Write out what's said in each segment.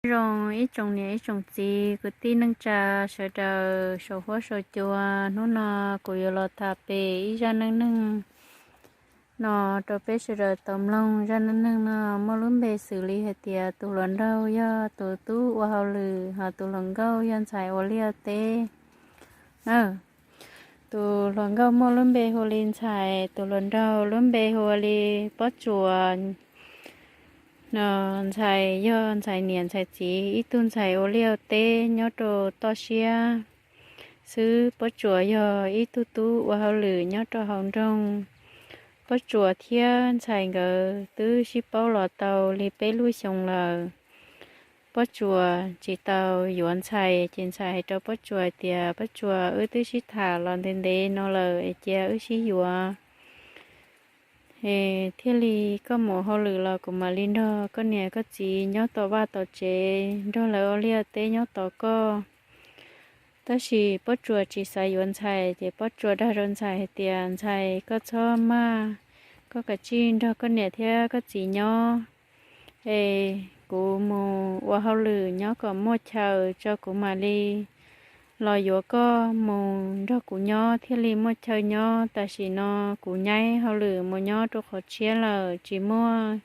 Zoo ib tsoom niam ib tsoom txiv kwv tij neej tsa sawv daws saum huab saum cua, hnub no kuv yuav los tham pem ib zaj neej neeg no rau peb sawv daws tau mloog. Zaj neej neeg no muaj lub npe xws li hais tias tus hluas nraug yog tus tub ua hauj lwm, hos tus hluas nkauj yog ntxhais ua liaj teb. Tus hluas nkauj muaj lub npe hu li Ntxhais, tus hluas nraug lub npe hu li Pob Tsuas. Ntxhais yog Ntxhais niam Ntxhais txiv ib tug ntxhais ua liaj teb nyob rau toj siab xwb. Pob Tsuas yog ib tug tub ua hauj lwm nyob rau hauv nroog. Pob Tsuas thiab Ntxhais nkawd twb sib paub los tau li peb lub xyoos lawm. Pob Tsuas tsis tau yuav Ntxhais, ces Ntxhais hais rau Pob Tsuas hais tias, Pob Tsuas, wb twb sib tham los ntev ntev no lawm es cia wb sib yuav, thiaj li koj mus hauj lwm los kuv mam li nrog koj niam koj txiv nyob tom vaj tom tsev nrog lawv ua liaj teb nyob tos koj. Tab sis Pob Tsuas tsis xav yuav Ntxhais, ces Pob Tsuas dag rau Ntxhais hais tias, Ntxhais, koj txhob maj, koj kav tsij nrog koj niam thiab koj txiv nyob es kuv mus ua hauj lwm nyob kom muaj chaw tso kuv mam li los yuav koj mus nrog kuv nyob thiaj li muaj chaw nyob. Tam sim no kuv nyaib hauj lwm mus nyob rau qhov tshiab lawm, tsis muaj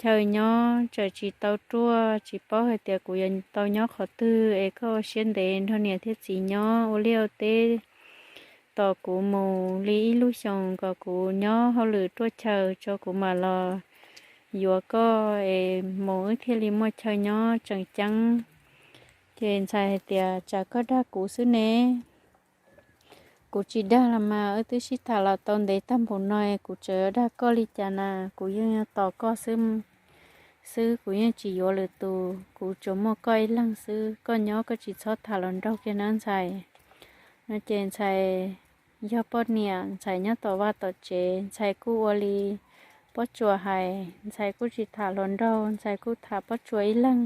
chaw nyob, tseem tsis tau ruaj, tsis paub hais tias kuv yuav tau nyob qhov twg es koj ua siab ntev nrog niam thiab txiv nyob ua liaj ua teb tos kuv mus li ib lub xyoos kom kuv nyob hauj lwm ruaj chaw tso kuv mam los yuav koj es mus wb thiaj li muaj chaw nyob tseem ceeb. Ces Ntxhais hais tias, Tsam koj dag kuv xwb ne. Kuv tsis dag los mas, wb twb sib tham los tau ntev tag npaum no, kuv tseem dag koj li cas na? Kuv yeej tos koj xwb, xwb, kuv yeej tsis yuav lwm tus, kuv tsuas muaj koj ib leeg xwb. Koj nyob koj tsis txhob tham hluas nraug kiag nawb Ntxhais. No ces Ntxhais yog poj niam, Ntxhais nyob tom vaj tom tsev, Ntxhais kuj ua li Pob Tsuas hais, Ntxhais kuj tsis tham hluas nraug, Ntxhais kuj tham Pob Tsuas ib leeg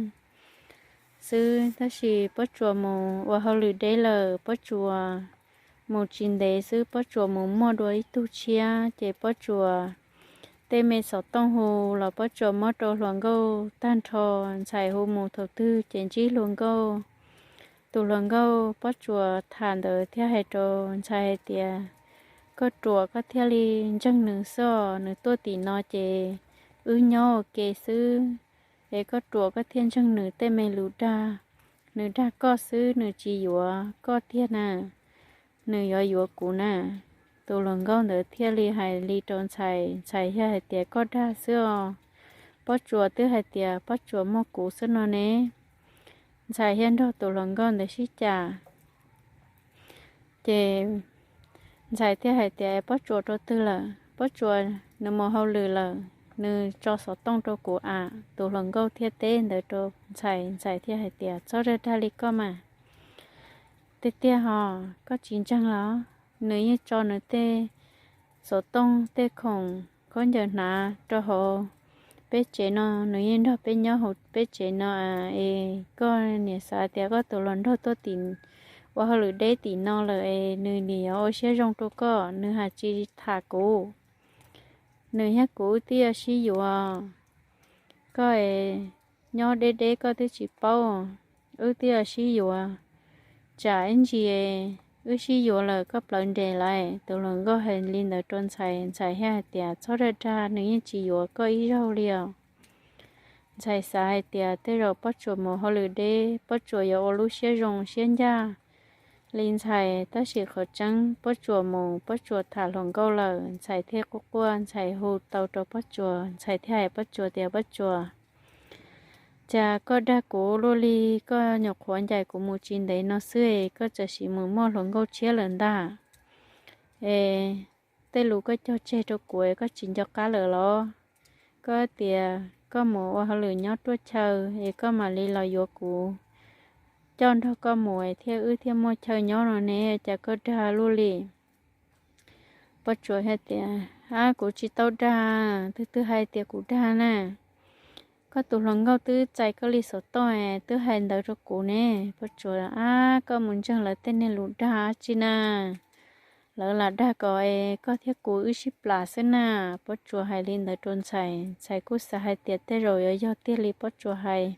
xwb. Tab sis Pob Tsuas mus ua hauj lwm deb lawm, Pob Tsuas mus tsis ntev xwb Pob Tsuas mus muaj dua ib tug tshiab, ces Pob Tsuas tej me xov tooj hu los Pob Tsuas muab rau hluas nkauj tag nrho. Ntxhais hu mus thaum twg ces ntsib hluas nkauj. Tus hluas nkauj Pob Tsuas tham ntawd thiaj hais rau Ntxhais hais tias, Koj ruam koj thiaj li ntseeg nws xwb os, nws tuaj tim no ces wb nyob ua ke xwb, es koj ruam koj thiaj ntseeg nws tej me lus dag. Nws dag koj xwb, nws tsis yuav koj tiag na, nws yuav yuav kuv na. Tus hluas nkauj ntawd thiaj li hais li rau Ntxhais, Ntxhais thiaj hais tias, Koj dag xwb os, Pob Tsuas twb hais tias Pob Tsuas muaj kuv xwb no ne. Ntxhais thiaj nrog tus hluas nkauj ntawd sib cav. Ces Ntxhais thiaj hais tias, Pob Tsuas rau twg lawm? Pob Tsuas nws mus hauj lwm lawm, nws tso xov tooj rau kuv am. Tus hluas nkauj thiaj teb ntawd rau Ntxhais, Ntxhais thiaj hais tias, Txhob dag dag li koj mas. Tiag tiag hos, koj tsis ntseeg los? Nws yeej tso nws tej xov tooj tej khoom khaub ncaws hnav rau hauv peb tsev no, nws yeej nrog peb nyob hauv peb tsev no es koj niam xav tias koj tus hluas nraug tuaj tim, ua hauj lwm deb tim no lawm es nws nim yuav ua siab zoo rau koj, nws hais tsis tham kuv. Nws thiab kuv wb twb yuav sib yuav, koj es nyob deb deb koj twb tsis paub, wb twb yuav sib yuav, tsam ib ntsis wb sib yuav lawm koj plawv nres lawm. Tus hluas nkauj hais li ntawd rau Ntxhais, Ntxhais thiaj hais tias, Txhob dag dag, nws yeej tsis yuav koj ib zaug li os. Ntxhais xav hais tias tej zaum Pob Tsuas mus hauj lwm deb, Pob Tsuas yuav ua lub siab zoo siab ncaj li Ntxhais, tab sis qhov tseeb Pob Tsuas mus Pob Tsuas tham hluas nkauj lawm. Ntxhais thiaj quaj quaj, Ntxhais hu tau rau Pob Tsuas, Ntxhais thiaj hais Pob Tsuas tias, Pob Tsuas, cas koj dag kuv luaj li, koj nyuam qhuav ncaim kuv mus tsis ntev no xwb es koj txawm sim mus muaj hluas nkauj tshiab lawm ntag. Es tej lus koj cog tseg rau kuv es koj tsis nco qab lawm los? Koj tias koj mus ua hauj lwm nyob ruaj chaw es koj mam li los yuav kuv, coj nrog koj mus es thiaj wb thiaj muaj chaw nyob no ne, cas koj dag luaj li? Pob Tsuas thiaj tias, Ab, kuv tsis tau dag, twg twg hais tias kuv dag na? Koj tus hluas nkauj twb txais koj li xov tooj twb hais ntawd rau kuv ne. Pob Tsuas, Ab, koj mus ntseeg lawv tej niag lus dag dab tsi na? Lawv lam dag kom es koj thiab kuv wb sib plam xwb na. Pob Tsuas hais li ntawd rau Ntxhais, Ntxhais kuj xav hais tias tej zaum yuav yog tiag li Pob Tsuas hais.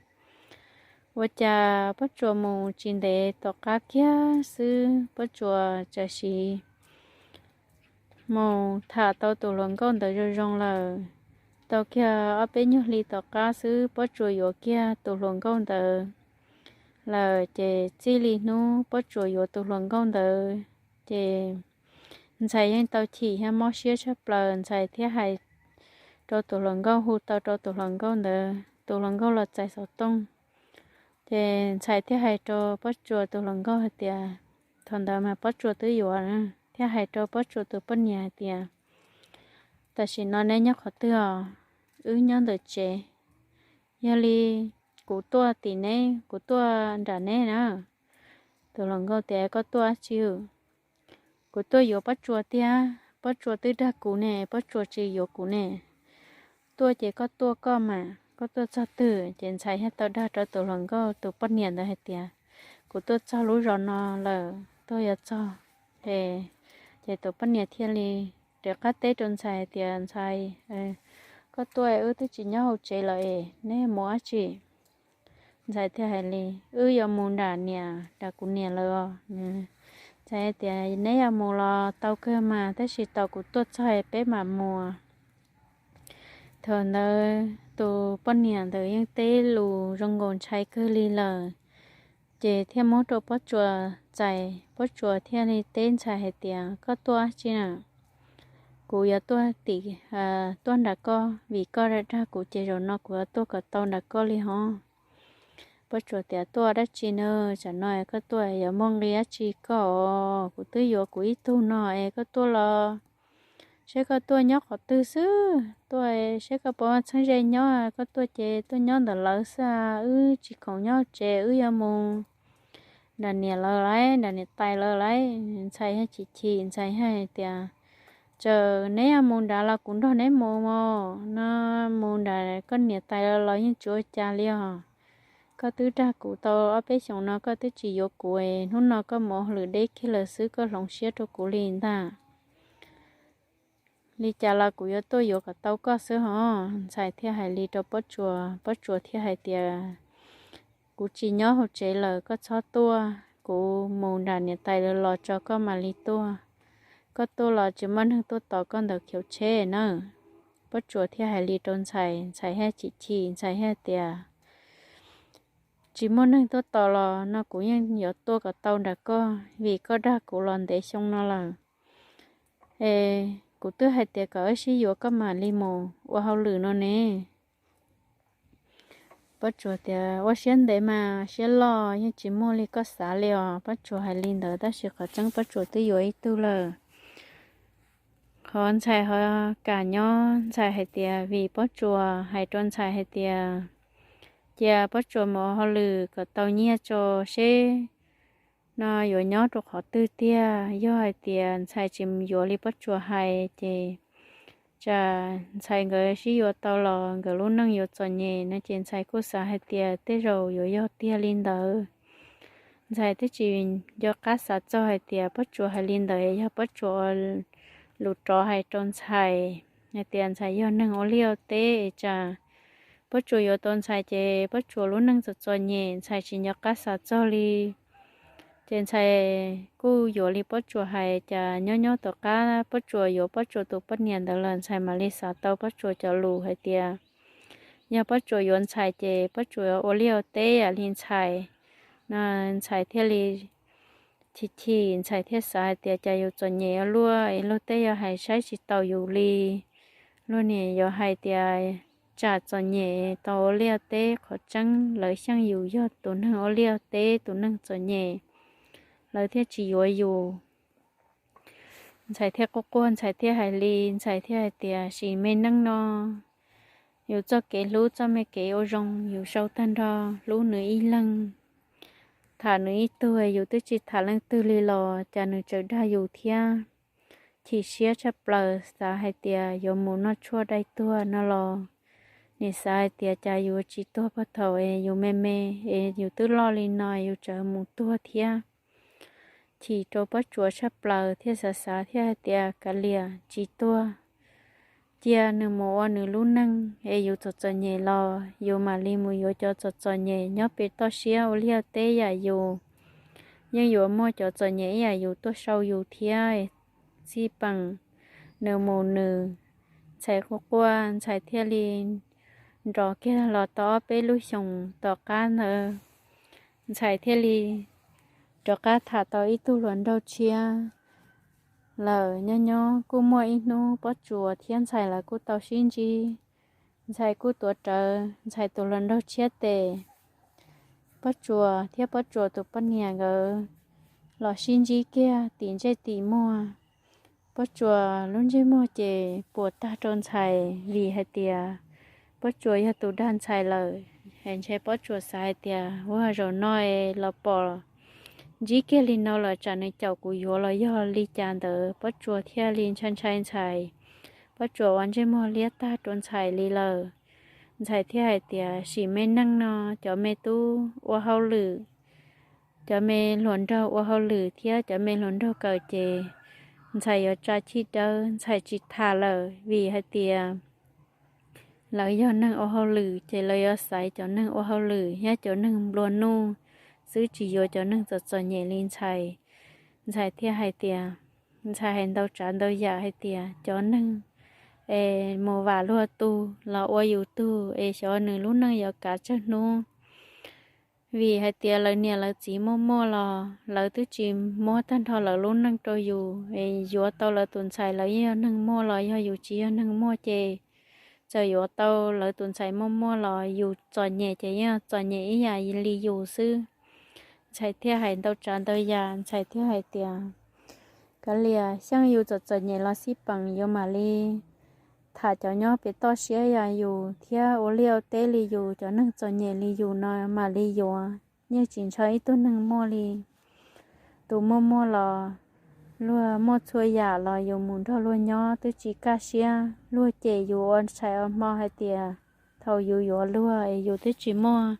Ua cas Pob Tsuas mus tsis ntev tom qab kiag xwb Pob Tsuas txawm sim mus tham tau tus hluas nkauj ntawd zoo zoo lawm. Tau kiag ob peb nyuag hli tom qab xwb Pob Tsuas yuav kiag tus hluas nkauj ntawd lawm. Ces txij li hnub Pob Tsuas yuav tus hluas nkauj ntawd ces ntxhais yeej tau chim thiab mob siab tshaj plaws. Ntxhais thiaj hais rau tus hluas nkauj, hu tau rau tus hluas nkauj ntawd, tus hluas nkauj los txais xov tooj. Ces ntxhais thiaj hais rau Pob Tsuas tus hluas nkauj hais tias, thaum ntawd mas Pob Tsuas twb yuav, thiaj hais rau Pob Tsuas tus poj niam hais tias, tam sim no neb nyob qhov twg os? Wb nyob ntawm tsev. Yog li kuv tuaj tim neb, kuv tuaj nram neb na. Tus hluas nkauj tias, koj tuaj dab tsi? Kuv tuaj yuav Pob Tsuas tiag, Pob Tsuas twb dag kuv ne, Pob Tsuas tsis yuav kuv ne. Tuaj ces koj tuaj koj mas, koj tuaj txog twg? Ces ntxhais thiaj tau dag rau tus hluas nkauj tus poj niam ntawd hais tias, kuv tuaj txog lub zos no lawm, tuaj yuav txog. Ces tus poj niam thiaj li rov qab teb rau ntxhais hais tias, ntxhais, koj tuaj wb twb tsis nyob hauv tsev lawm es neb mus dab tsi? Ntxhais thiaj hais li, wb yuav mus nram niam, nram kuv niam lawv os. Ntxhais tias, neb yuav mus los tau kawg mas, tab sis tos kuv tuaj txog peb mam mus. Thaum ntawd tus poj niam ntawd yeej teb lus zoo nkaus ntshai kawg li lawm, ces thiaj muab rau Pob Tsuas txais. Pob Tsuas thiaj li teb ntxhais hais tias, koj tuaj dab tsi na? Kuv yuav tuaj tim, tuaj nram koj, vim koj dag kuv ces zaum no kuv yuav tuaj kom tau nram koj li hos. Pob Tsuas tias, tuaj dab tsi na? Tsam no koj tuaj yuav muaj nqi dab tsi koj os? Kuv twb yuav kuv ib tug no es koj tuaj los, seb koj tuaj nyob qhov twg xwb, tuaj seb koj puas muaj txheeb ze nyob. Koj tuaj ces tuaj nyob ntawm lawv xwb, wb tsis khoom nyob tsev, wb yuav mus nram niam lawv lauj, nram niam tais lawv lauj. Ntxhais thiaj chim chim, ntxhais thiaj hais tias, txawm neb yuav mus nrad los kuv nrog neb mus mog. No mus nram koj niam tais lawv los yeej tsis ua cas li os. Koj twb dag kuv tau ob peb xyoos no koj twb tsis yuav kuv, hnub no koj mus ua hauj lwm deb kiag lawm xwb, koj hloov siab rau kuv li ntag. Li cas los kuv yuav tuaj yuav kom tau koj xwb hos. Ntxhais thiaj hais li rau Pob Tsuas, Pob Tsuas thiaj hais tias, kuv tsis nyob hauv tsev lawm, koj txhob tuaj, kuv mus nram niam tais lawv los tso koj mam li tuaj. Koj tuaj los tsis muaj neeg tuaj tos koj ntawm khiv tsheb na. Pob Tsuas thiaj hais li rau ntxhais, ntxhais thiaj chim chim, ntxhais thiaj tias, tsis muaj neeg tuaj tos los no kuv yeej yuav tuaj kom tau nram koj, vim koj dag kuv los ntev xyoo no lawm. Es kuv twb hais tias kom wb sib yuav koj mam li mus ua hauj lwm no ne. Pob Tsuas tias, ua siab ntev mas siab loj, yeej tsis muaj li koj xav li os. Pob Tsuas hais li ntawd tab sis qhov tseeb Pob Tsuas twb yuav ib tug lawm. Qhov ntxhais ho kam nyob, ntxhais hais tias vim Pob Tsuas hais rau ntxhais hais tias, cia Pob Tsuas mus ua hauj lwm kom tau nyiaj tso seb no yuav nyob rau qhov twg tiag. Yog hais tias ntxhais tsis yuav li Pob Tsuas hais ces tsam ntxhais nkawd sib yuav tau los nkawd lub neej yuav txom nyem no ces ntxhais kuj xav hais tias tej zaum yuav yog tiag li ntawd. Ntxhais twb tsis nco qab xav txog hais tias Pob Tsuas hais li ntawd yog Pob Tsuas ua lus rov hais rau ntxhais hais tias ntxhais yog neeg ua liaj ua teb es tsam Pob Tsuas yuav tau ntxhais ces Pob Tsuas lub neej txom txom nyem, ntxhais tsis nco qab xav txog li. Ces ntxhais kuj yuav li Pob Tsuas hais, cas nyob nyob tom qab Pob Tsuas yuav Pob Tsuas tus poj niam ntawd lawm ntxhais mam li xav tau Pob Tsuas cov lus hais tias yog Pob Tsuas yuav ntxhais ces Pob Tsuas ua liaj ua teb yam li ntxhais no. Ntxhais thiaj li chim chim, ntxhais thiaj xav hais tias cas yus txom nyem ua luaj es luag tej yog hais saib tsis taus yus li. Luag niam yuav hais tias tsam txom nyem tau ua liaj teb, qhov tseeb lawv xyeej yus yog tus neeg ua liaj teb, tus neeg txom nyem, lawv thiaj tsis yuav yus. Ntxhais thiaj quaj quaj, ntxhais thiaj hais li, ntxhais thiaj hais tias sim me neej no yus txoj kev hlub txoj me kev ua zoo yus sau tag nrho, hlub nws ib leeg, tham nws ib tug, yus twb tsis tham leej twg li los cas nws tseem dag yus thiab. Chim siab tshaj plaws, xav hais tias yuav mus noj tshuaj dai tuag no los nim xav hais tias cas yus tsis tuag puag thaum es yus me me, es yus twb loj li no yus tseem mus tuag thiab. Chim rau Pob Tsuas tshaj plaws thiaj xav xav thiaj hais tias kav liam tsis tuag, cia nws mus ua nws lub neej es yus txom txom nyem los yus mam li mus yuav cov txom txom nyem nyob pem toj siab ua liaj teb yam yus. Yeej yuav muaj cov txom nyem ib yam yus tuaj sau yus thiab. Xij peem, nws mus nws, ntxhais quaj quaj, ntxhais thiaj li nrov kiag los tau ob peb lub xyoos. Tom qab ntawd ntxhais thiaj li rov qab tham tau ib tug hluas nraug tshiab lawm. Nyob nyob kuj muaj ib hnub Pob Tsuas thiab ntxhais lawv kuj tau sib ntsib. Ntxhais kuj tuav rawv ntxhais tus hluas nraug tshiab tes. Pob Tsuas thiab Pob Tsuas tus poj niam nkawd los sib ntsib kiag tim ntsej tim muag. Pob Tsuas lub ntsej muag ces puas tag rau ntxhais vim hais tias Pob Tsuas yog tus dag ntxhais lawm. Es ntshe Pob Tsuas xav hais tias ua zaum no es los pom ntsib kiag li no lawm tsam nws caum kuv yuav los yog li cas ntawd, Pob Tsuas thiaj li ntshai ntshai ntxhais. Pob Tsuas ua ntsej muag liab tag rau ntxhais li lawm. Ntxhais thiaj hais tias sim me neej no cov me tub ua hauj lwm, cov me hluas nraug ua hauj lwm thiab cov me hluas nraug kawm ces ntxhais yuav tsa chij dawb, ntxhais tsis tham lawm vim hais tias lawv yog neeg ua hauj lwm ces lawv yuav xaiv cov neeg ua hauj lwm thiab cov neeg nplua nuj xwb, tsis yuav cov neeg txom txom nyem li ntxhais. Ntxhais thiaj hais tias, ntxhais hais ntau tsav ntau yam hais tias cov neeg es mus vam luag tug los ua yus tug es xyov nws lub neej yuav kav tsawg hnub. Vim hais tias lawv niam lawv txiv muaj muaj los lawv twb tsis muab tag nrho lawv lub neej rau yus, es yuav tau lawv tus ntxhais lawv yeej yog neeg muaj los yog yus tsis yog neeg muaj ces txawm yuav tau lawv tus ntxhais muaj muaj los yus txom nyem ces yeej txom nyem ib yam li yus xwb. Ntxhais thiaj hais ntau tsav ntau yam, ntxhais thiaj hais tias, kav liam, xyeej yus txom txom nyem los xij peem yuav mam li tham cov nyob pem toj siab yam yus thiab ua liaj ua teb li yus, cov neeg txom nyem li yus no mam li yuav. Yeej tsis ntshaw ib tug neeg muaj li. Tus muaj muaj los luag muaj txhua yam los yus mus nrog luag nyob twb tsis kaj siab. Luag cem yus ua tshais ua hmo hais tias thaum yus yuav luag es yus twb tsis muaj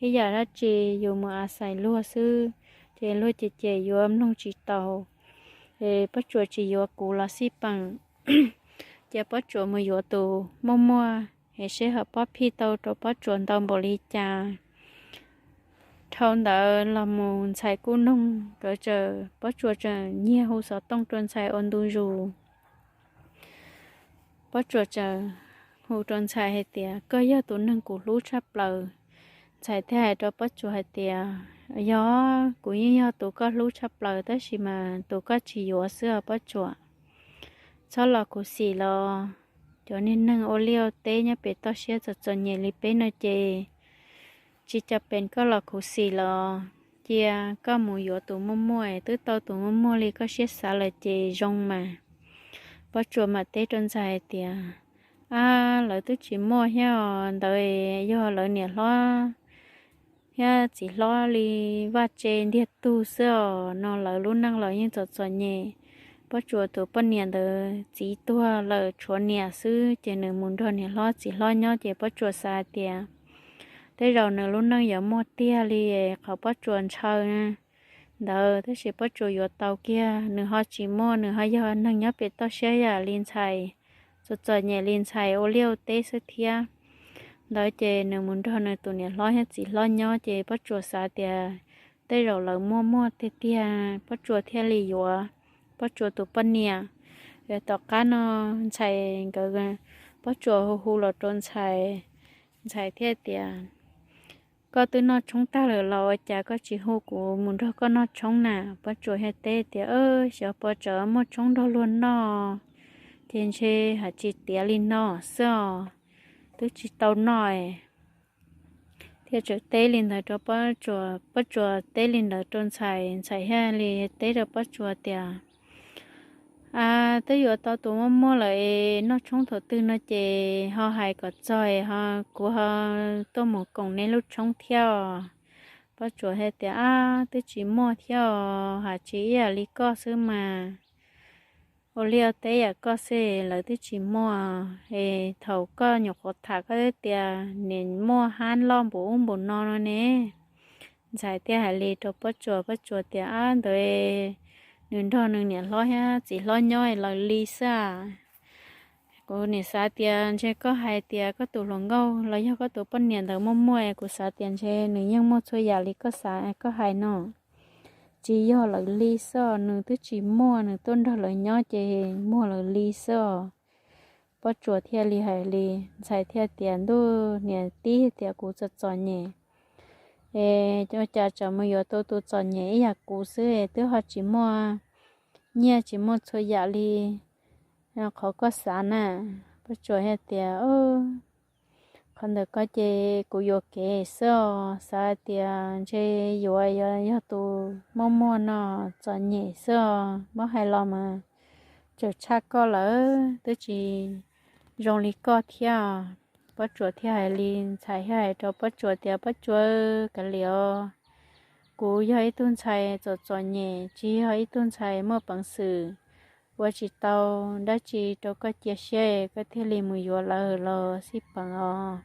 ib yam dab tsi, yus mus a xais luag xwb, ces luag cem cem yuav mloog tsis tau. Es Pob Tsuas tsis yuav kuv los xij peem, cia Pob Tsuas mus yuav tus muaj muaj es seb ho pob phij tau rau Pob Tsuas ntau npaum li cas. Dhau ntawd los mus ntxhais kuj noog nkawd tsaws, Pob Tsuas tseem nyiag hu xov tooj rau ntxhais ua ntu zus. Pob Tsuas tseem hu rau ntxhais hais tias, koj yog tus neeg kuv hlub tshaj plaws. Ntxhais thiaj hais rau Pob Tsuas hais tias, yog, kuv yeej yog tus koj hlub tshaj plaws tab sis mas tus koj tsis yuav xwb os Pob Tsuas. Txhob los khuv xim los, cov niag neeg ua liaj ua teb nyob pem toj siab txom txom nyem li peb no ces tsis cam pes koj los khuv xim los, cia koj mus yuav tus muaj muaj, twb tau tus muaj muaj li koj siab xav lawm ces zoo mas. Pob Tsuas mam teb rau ntxhais hais tias, ab, lawv twb tsis muaj thiab os, ntawd yog lawv niam hlob thiab txiv hlob li vaj tse ntiag tug xwb os no, lawv lub neej los yeej txom txom nyem. Pob Tsuas tus poj niam ntawd txiv tuag lawm tshuav niam xwb ces nws mus nrog niam hlob txiv hlob nyob ces Pob Tsuas xav hais tias tej zaum nws lub neej yuav muaj tiag li qhov Pob Tsuas ntshaw ntawd, tab sis Pob Tsuas yuav tau kiag, nws ho tsis muaj, nws ho yog neeg nyob pem toj siab yam li ntxhais, txom txom nyem li ntxhais ua liaj ua teb xwb thiab. Ntawd ces nws mus nrog nws tus niam hlob thiab txiv hlob nyob ces Pob Tsuas xav tias tej zaum lawv muaj muaj tiag tiag Pob Tsuas thiaj li yuav Pob Tsuas tus poj niam. Tom qab no ntxhais nkawd, Pob Tsuas hu hu los rau ntxhais, ntxhais thiaj tias, koj twb noj tshoob tag lawm los ua cas koj tsis hu kuv mus nrog koj noj tshoob na? Pob Tsuas thiaj teb tias, xyov puas tsawg muaj tshoob nrog luag noj, ces ntshe hais tsis tiav li no xwb os, twb tsis tau noj. Thiaj tseem teb li ntawd rau Pob Tsuas, Pob Tsuas teb li ntawd rau ntxhais, ntxhais thiaj li teb rau Pob Tsuas tias, a, twb yuav tau tus muaj muaj lawm es noj tshoob thaum twg no ces ho hais kom txog ho kuv ho tuaj mus koom nej lub tshoob thiab os. Pob Tsuas thiaj tias, ab, twb tsis muaj thiab os, hais tsis ib yam li koj xwb mas. Ua liaj teb yam koj xwb lawv twb tsis muaj, es thaum koj nyuam qhuav tham koj twb tias niam muaj hab loj npaum ub npaum no no ne. Ntxhais thiaj hais li rau Pob Tsuas, Pob Tsuas tias, ab, ntawd nws nrog nws niam hlob thiab txiv hlob nyob lawv li xwb as. Kuv nim xav tias ntshe koj hais tias koj tus hluas nkauj los yog koj tus poj niam ntawd muaj muaj, kuv xav tias ntshe nws yeej muaj txhua yam li koj xav koj hais no. Tsis yog lawv li xwb os, nws twb tsis muaj, nws tuaj nrog lawv nyob ces muag lawv li xwb os. Pob Tsuas thiaj li hais li, Ntxhais thiaj tias, Ntuj, niam tij tias kuv txom txom nyem es ua cas tsam mus yuav tau tus txom nyem ib yam kuv xwb es twb ho tsis muaj nyiaj tsis muaj txhua yam li qhov koj xav na. Pob Tsuas thiaj tias, Qhov ntawd ko ces kuv yuam kev xwb os, xav hais tias ntshe yuav yog tus muaj muaj no txom nyem xwb os, muab hais los mas tseem tshaj koj lawm, twb tsis zoo li koj thiab. Pob Tsuas thiaj hais li, Ntxhais thiaj hais rau Pob Tsuas tias, Pob Tsuas, kav liam os, kuv yog ib tug ntxhais txom txom nyem, tsis yog ib tug ntxhais muaj peev xwm, ua tsis tau dab tsi rau koj cia siab koj thiaj li mus yuav lawv los xij peem os.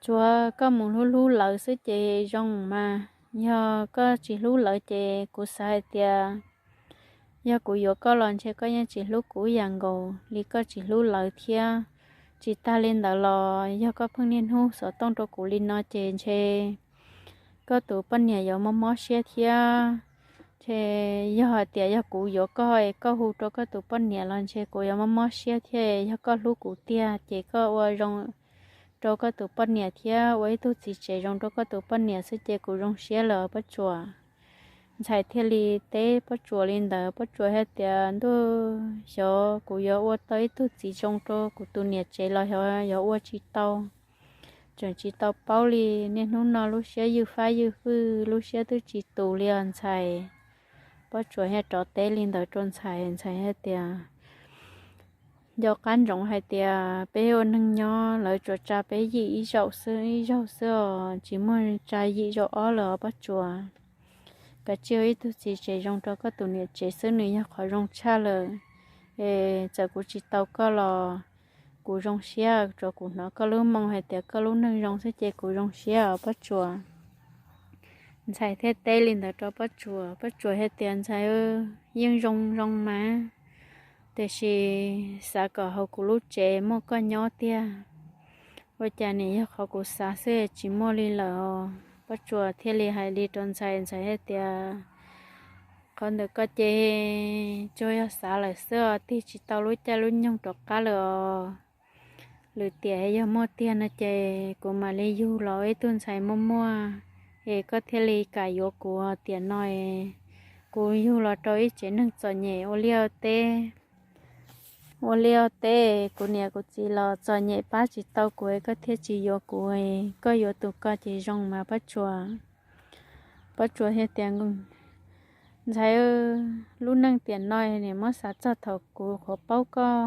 Tsuav koj mus hlub hlub lawv xwb ces zoo mas, yog koj tsis hlub lawv ces kuv xav hais tias yog kuv yuav koj los ntshe koj yeej tsis hlub kuv ib yam nkaus li koj tsis hlub lawv thiab. Tsis tag li ntawd los yog koj pheej niaj hnub xov tooj rau kuv li no ces ntshe koj tus poj niam yuav mob mob siab thiab. Ces yog hais tias yog kuv yuav koj es koj hu rau koj tus poj niam los ntshe kuv yuav mob mob siab thiab. Yog koj hlub kuv tiag ces koj ua zoo rau koj tus poj niam thiab ua ib tug txiv tsev zoo rau koj tus poj niam xwb ces kuv zoo siab lawm Pob Tsuas. Ntxhais thiaj li teb Pob Tsuas li ntawd, Pob Tsuas thiaj tias, Ntuj, xyov kuv yuav ua tau ib tug txiv zoo rau kuv tus niam tsev los xyov yuav ua tsis tau. Tseem tsis tau paub li, niaj hnub no lub siab ywj fab ywj fwj, lub siab twb tsis tus li os ntxhais. Pob Tsuas thiaj rov teb li ntawd rau ntxhais, ntxhais thiaj tias, Nco qab ntsoov hais tias peb ua neeg nyob lawv tsuas tsa peb yim ib zaug xwb, ib zaug xwb os, tsis muaj tsa yim zaug ob lawm os Pob Tsuas. Kav tsij ua ib tug txiv tsev zoo rau koj tus niam tsev xwb nws yog qhov zoo tshaj lawm. Es txawm kuv tsis tau koj los kuv zoo siab, tsuas kuv hnov koj lub moo hais tias koj lub neej zoo xwb ces kuv zoo siab os Pob Tsuas. Ntxhais thiaj teb li ntawd rau Pob Tsuas, Pob Tsuas thiaj tias, Ntxhais, yeej zoo zoo mas, tiam sis xav kom hauv kuv lub tsev muaj koj nyob tiag. Ua cas nim yog qhov kuv xav xwb tsis muaj li lawm os. Pob Tsuas thiaj li hais li rau ntxhais, ntxhais thiaj tias, Qhov ntawd ko ces tsuas yog xav lawm xwb os, tig tsis tau lub caij lub nyoog rov qab lawm os. Lwm tiam yog muaj tiag no ces kuv mam li yug los ib tug ntxhais muaj muaj, es koj thiaj li kam yuav kuv tiam no. Kuv yug los rau ib tsev neeg txom nyem ua liaj teb, ua liaj teb, kuv niam kuv txiv los txom nyem pab tsis tau kuv, koj thiaj tsis yuav kuv, koj yuav tus ko ces zoo mas Pob Tsuas. Pob Tsuas thiaj tias, Ntxhais, lub neej tiam no nim muab xav txog thaum kuv qhuav paub koj,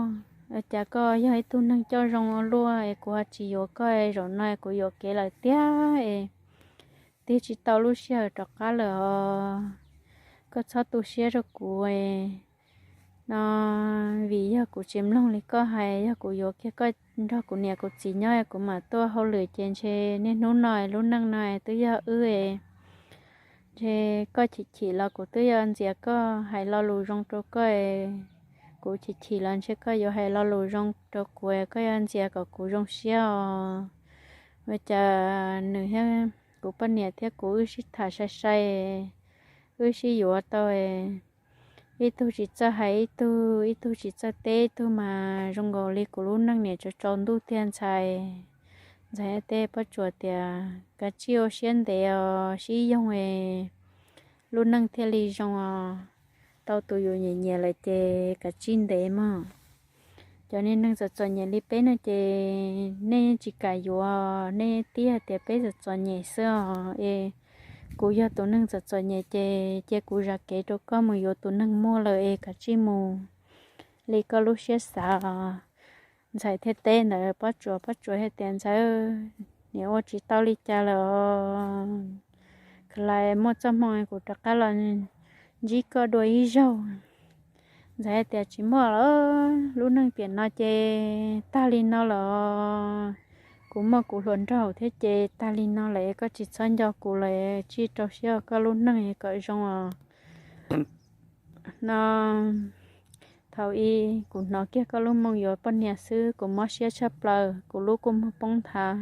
cas koj yog ib tug neeg coj zoo ua luaj es kuv ho tsis yuav koj, zaum no kuv yuam kev lawm tiag es tig tsis tau lub sij hawm rov qab lawm os. Koj txhob tu siab rau kuv no, vim yog kuv tsis mloog li koj hais, yog kuv yuav kiag koj nrog kuv niam kuv txiv nyob kuv mam tuaj hauj lwm ces ntshe niaj hnub no lub neej no twb yog wb, ntshe koj chim chim los kuv twb yuav ntxias koj, hais lo lus zoo rau koj. Kuv chim chim los ntshe koj yuav hais lo lus zoo rau kuv, koj yuav ntxias kom kuv zoo siab os. Ua cas nws thiab kuv poj niam thiab kuv wb sib tham sai sai, wb sib yuav tau, ib tug tsis txawj hais ib tug, ib tug tsis txawj teb ib tug mas zoo nkaus li kuv lub neej niam tsaus tsaus ntuj tiag ntxhais. Ntxhais teb Pob Tsuas tias, Kav tsij ua siab ntev os, sib yoog es lub neej thiaj li zoo os. Tau tus yus nyiam nyiam lawm ces kav tsij ntev mog. Cov niag neeg txom txom nyem li peb no ces nej tsis kam yuav, nej tib hais tias peb txom txom nyem xwb os. Es kuv yog tus neeg txom txom nyem ces cia kuv zam kev rau koj mus yuav tus neeg muaj lawm es kav tsij mus li koj lub siab xav os. Ntxhais thiaj teb ntawd Pob Tsuas, Pob Tsuas thiaj tias, Ntxhais, nim ua tsis tau li cas lawm os. Lais muaj txoj hmoo kuv rov qab los ntsib koj dua ib zaug. Ntxhais tias, Tsis muaj lawm, lub neej tiam no ces tag li no lawm. Kuv muaj kuv hluas nraug thiab ces tag li no lawm, koj tsis txhob nco kuv lawm, tsij rau siab koj lub neej kom zoo os. No Thaum ub kuv hnov kiag koj lub moo yuav poj niam xwb kuv mob siab tshaj plaws, kuv lub kua muag poob nthav.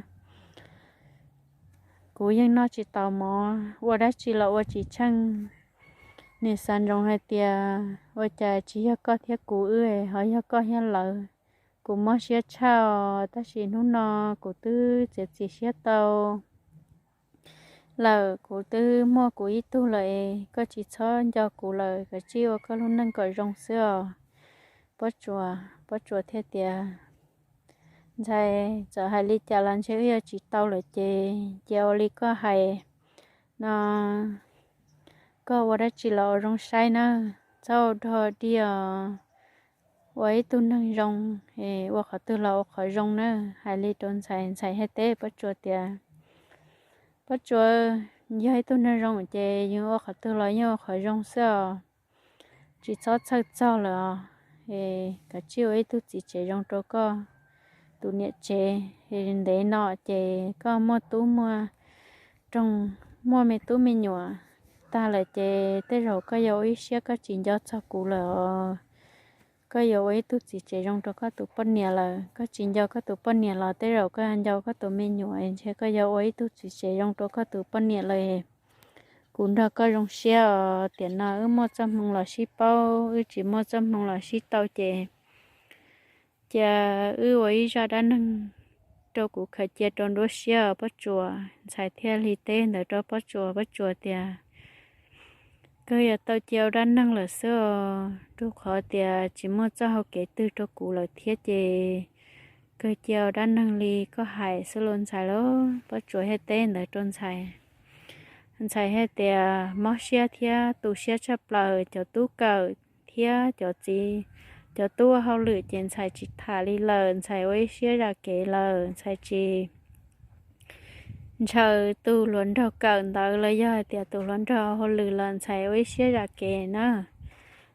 Kuv yeej noj tsis tau mov, ua dab tsi los ua tsis tsheej. Nim xav ntsoov hais tias ua cas tsis yog koj thiab kuv wb, ho yog koj thiab lawv. Kuv mob siab tshaj os, tab sis hnub no kuv twb txiav txim siab tau lawm, kuv twb muaj kuv ib tug lawm es koj tsis txhob nco kuv lawm, kav tsij ua koj lub neej kom zoo xwb os. Pob Tsuas, Pob Tsuas thiaj tias, Ntxhais, txawm hais li cas los ntshe wb yuav tsis tau lawm ces cia ua li koj hais no, koj ua dab tsi los ua zoo saib na, txhob ua dog dig os. Ua ib tug neeg zoo, ua qhov twg los ua qhov zoo na. Hais li rau ntxhais, ntxhais thiaj teb Pob Tsuas tias, Pob Tsuas, yog ib tug neeg zoo ces yus ua qhov twg los yeej ua qhov zoo xwb os. Tsis txhob txhawj txog lawm os. Kav tsij ua ib tug txiv tsev zoo rau koj tus niam tsev. Ntev no ces koj muaj tub muaj roog, muaj me tub me nyuam tag lawm ces tej zaum koj yuav ua ib siab koj tsis nco txog kuv lawm os. Koj yuav ua ib tug txiv tsev zoo rau koj tus poj niam lawm, koj tsis nco koj tus poj niam los tej zaum koj nco koj tus me nyuam, ntshe koj yuav ua ib tug txiv tsev zoo rau koj tus poj niam lawm. Kuv nrog koj zoo siab os, tiam no wb muaj txoj hmoo los sib paub, wb tsis muaj txoj hmoo los sib tau ces cia wb ua ib zaj dab neeg rau kuv khaws cia rau nruab siab os Pob Tsuas. Ntxhais thiaj li teb ntawd rau Pob Tsuas, Pob Tsuas tias, Kawg yuav tau cia ua dab neeg lawm xwb os, rau qhov tias tsis muaj txoj hau kev twg rau kuv lawm thiab ces kawg cia ua dab neeg li koj hais xwb los ntxhais lauj. Pob Tsuas thiaj teb ntawd rau ntxhais. Ntxhais thiaj tias, Mob siab thiab tu siab tshaj plaws, cov tub kawm thiab cov txiv, cov tub ua hauj lwm ces ntxhais tsis tham li lawm, ntxhais ua ib siab zam kev lawm, ntxhais tsis ntshaw tus hluas nraug kawm ntawd los yog hais tias tus hluas nraug hauj lwm lawm, ntxhais ua ib siab zam kev na.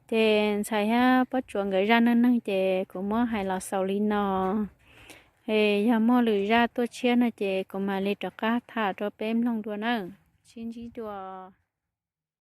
Ces ntxhais thiab Pob Tsuas nkawd zaj neej neeg ces kuv muab hais los xaus li no. Es yog muaj lwm zaj tuaj tshiab no ces kuv mam li rov qab tham rau peb mloog dua nawb. Sib ntsib dua.